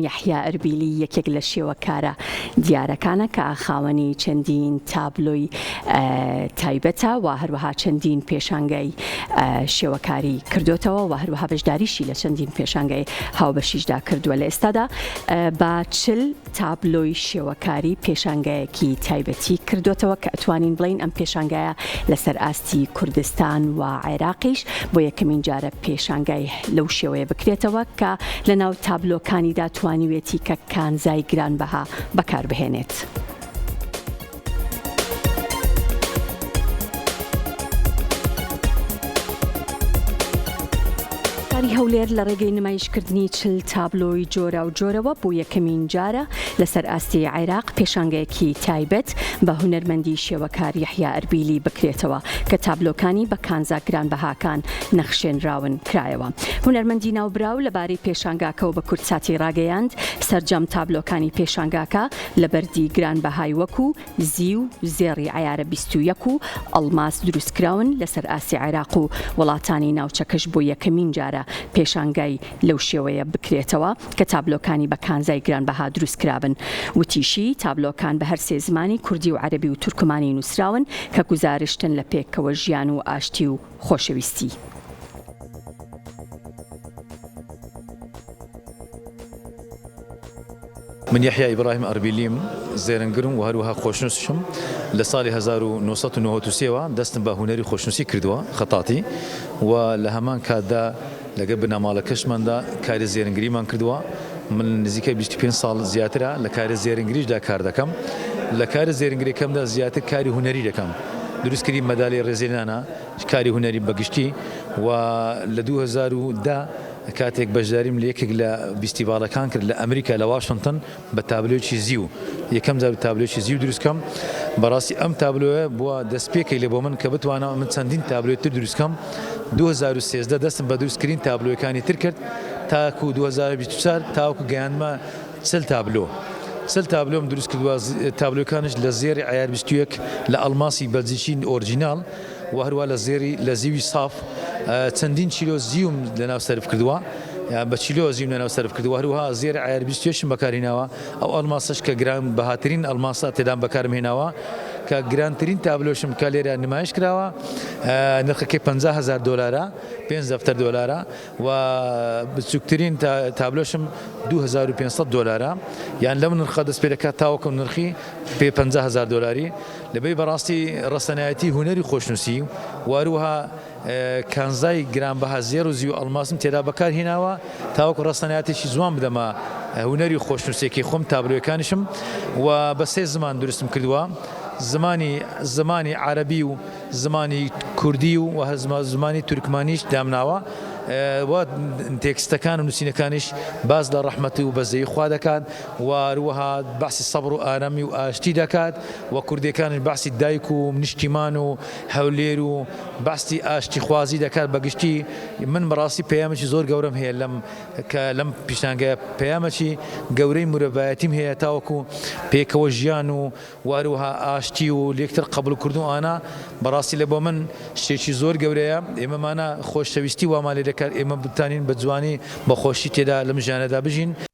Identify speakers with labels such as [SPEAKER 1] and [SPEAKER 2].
[SPEAKER 1] یەحیا ئەربیلی یەکێک لە شێوەکارە دیارەکانە کە خاوەنی چەندین تابلۆی تایبەتە و هەروەها چەندین پێشانگای شێوەکاری کردوتەوە و هەروەها بەشداریشی لە چەندین پێشانگای هاوبەشیشدا کردووە لە ئێستادا بە چل تابلۆی شێوەکاری پێشانگایەکی تایبەتی کردۆتەوە کە ئەتوانین بڵێین ئەم پێشانگایە لەسەر ئاستی کوردستان و عێراقیش بۆ یەکەمین جارە پێشانگای لەو شێوەیە بکرێتەوە کە لەناو تابلۆکانیدا توانیوێتی کە کانزای گرانبەها بەکاربهێنێت. شاری هەولێر لە ڕێگەی نمایشکردنی چل تابلۆی جۆراوجۆرەوە بۆ یەکەمین جارە لەسەر ئاستی عێراق پێشانگەیەکی تایبەت بە هونەرمەندی شێوەکار یەحیا ئەربیلی بکرێتەوە کە تابلۆکانی بە کانزا گرانبەهاکان نەخشێنراون کرایەوە. هونەرمەندی ناوبراو لەبارەی پێشانگاکەوە بە کوردساتی ڕاگەیاند، سەرجەم تابلۆکانی پێشانگاکە لە بەردی گرانبەهای وەکو زیو، زێڕی عەیارە 21 و ئەڵماس دروستکراون، لەسەر ئاستی عێراق و وڵاتانی ناوچەکەش بۆ یەکەمین جارە پێشانگای لەو شێوەیە بکرێتەوە کە تابلۆکانی بە کانزای گرانبەها دروستکرابن. وتیشی، تابلۆکان بە هەرسێ زمانی کوردی و عەرەبی و تورکمانی نووسراون کە گوزارشتن لە پێکەوە ژیان و ئاشتی و خۆشەویستی.
[SPEAKER 2] من یەحیا ئیبراهیم ئەربیلیم، زێرنگرم و هەروەها خۆشنووسیشم، لە ساڵی 1993 وە دەستم بە هونەری خۆشنووسی کردووە، خەتاتی، و لە هەمان کاتدا لەگەڵ بنەماڵەکەشماندا کاری زێرنگریمان کردووە، من نزیکەی 25 ساڵ زیاترە لە کاری زێرنگریشدا کار دەکەم، لە کاری زێرنگریەکەمدا زیاتر کاری هونەری دەکەم، دروستکردنی مەدالیای ڕێزلێنانە، کاری هونەری بەگشتی و لە 2010 کاتێک بەشداریم لە یەکێک لە ڤیستیڤاڵەکان کرد لە ئەمریکا لە واشنتن بە تابلۆیەکی زیو یەکەم جار تابلۆیەکی زیو دروست کەم بەڕاستی ئەم تابلۆیە بووە دەستپێکی لە بۆ من کە بتوانم من چەندین تابلۆی تر دروست کەم 2013 دەستم بە دروستکردنی تابلۆیەکانی تر کرد تاکو 2024 تاوەکو گەیاندمە چل تابلۆ چل تابلۆم دروست کردووە تابلۆکانش لە زێڕی عیار 21 لە ئەڵماسی بەلجیکی ئۆرجیناڵ و هەروا لە زێری لە زیوی ساف چەندین چیلۆ زیوم لەناو سەرف کردووە بە چیلۆ زیوم لەناو سەرف کردووە هەروەها زێر عیار 21 بەکارهێناوە ئەو ئەڵماسەش کە گران بەهاترین ئەڵماسە تێدام بەکارم هێناوە کە گرانترین تابلۆشم کە لێرە نمایش کراوە نرخەکەی 50 هەزار دۆلارە پێنج دەفتەر دۆلارە و بچووکترین تابلۆشم 2500 دۆلارە یان لەم نرخە دەست پێ دەکات تاوەکو نرخی پێ 50 هەزار دۆلاری لەبەی بەڕاستی ڕەسەنایەتی هونەری خۆشنووسی و هەروەها کانزای گرانبەها زێڕ و زیو ئەڵماسم تێدا بەکار هێناوە تاوەکو ڕەسەنایەتێکی جوان بدەمە هونەری خۆشنووسێکی خۆم تابلۆیەکانیشم و بە سێ زمان دروستم کردووە زمانی زمانی عەرەبی و زمانی کوردی و هەزمە زمانی تورکمانیش دامناوە و تێکستەکان و نووسینەکانیش باس لە ڕەحمەت و بەزەیی خوا دەکات و هەروەها باسی سەبر و ئارامی و ئاشتی دەکات و کوردیەکانیش باسی دایک و نیشتیمان و هەولێر و باسی ئاشتیخوازی دەکات بە گشتی من بەڕاستی پەیامێکی زۆر گەورەم هەیە لەم کە لەم پیشانگەیە پەیامێکی گەورەی مرۆڤایەتیم هەیە تاوەکو پێکەوە ژیان و و هەروەها ئاشتی و لێکتر قەبوڵکردن و ئانا بەڕاستی لە بۆ من شتێکی زۆر گەورەیە ئێمەمانە خۆشەویستی وامان لێ دەکات ئێمە بتانین بە جوانی بە خۆشی تێدا لەم ژیانەدا بژین.